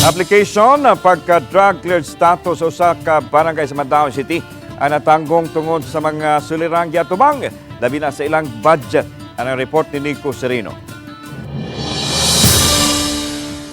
Application na pagka-drug cleared status sa usa ka barangay sa Mandaue City ang natanggong tungod sa mga sulirang giatubang, labi na sa ilang budget. Ang report ni Nico Sereno.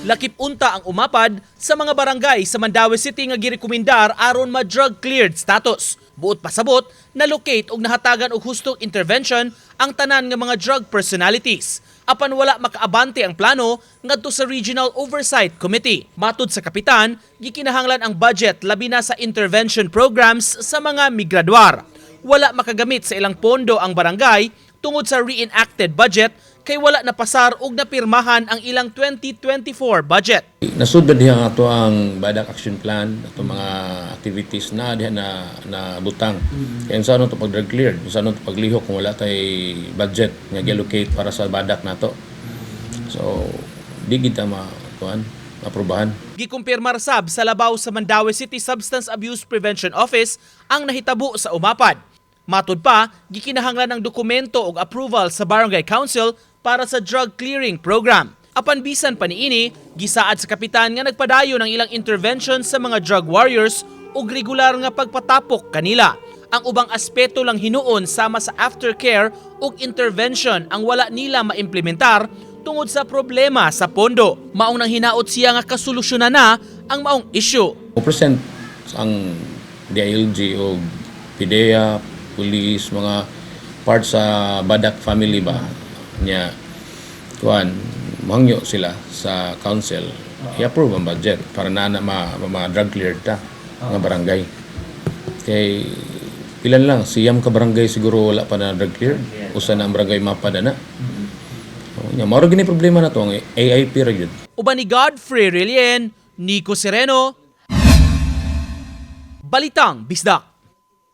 Lakip unta ang Umapad sa mga barangay sa Mandaue City nga girekomendar aron ma-drug cleared status. Buot pasabot, na-locate og nahatagan og hustong intervention ang tanan nga mga drug personalities. Apan wala makaabante ang plano ngadto sa Regional Oversight Committee. Matud sa kapitan, gikinahanglan ang budget labi na sa intervention programs sa mga migraduar. Wala makagamit sa ilang pondo ang barangay tungod sa reenacted budget kay wala napasar og napirmahan ang ilang 2024 budget. Nasud ba diha nga ato ang Badak Action Plan, ato mga activities na diha na na butang. Kaya unsa to pag drug cleared, unsa to paglihok kung wala tay budget nga gi-allocate para sa Badak nato? So di kita ma kuan aprobahan. Gikumpirmar sab sa labaw sa Mandaue City Substance Abuse Prevention Office ang nahitabo sa Umapad. Matud pa, gikinahanglan ng dokumento og approval sa Barangay Council para sa drug clearing program. Apan bisan pa niini, gisaad sa kapitan nga nagpadayon ang ilang intervention sa mga drug warriors ug regular nga pagpatapok kanila. Ang ubang aspeto lang hinuon sama sa aftercare ug intervention ang wala nila maimplementar tungod sa problema sa pondo. Maong nang hinaot siya nga kasolusyonan na ang maong issue. Mo present ang DILG o PDEA, police, mga part sa Badak family ba niya, kuan, mahangyo sila sa council i-approve ang budget para na ma drug cleared ta nga barangay, kay ilan lang, 9 ka barangay siguro wala pa na drug cleared, usa na ang barangay Mapada na. Oh, nya mao ra gini problema na to, ang AIP ra gyud. Uban ni Godfrey Relien, Nico Sereno, Balitang Bisdak.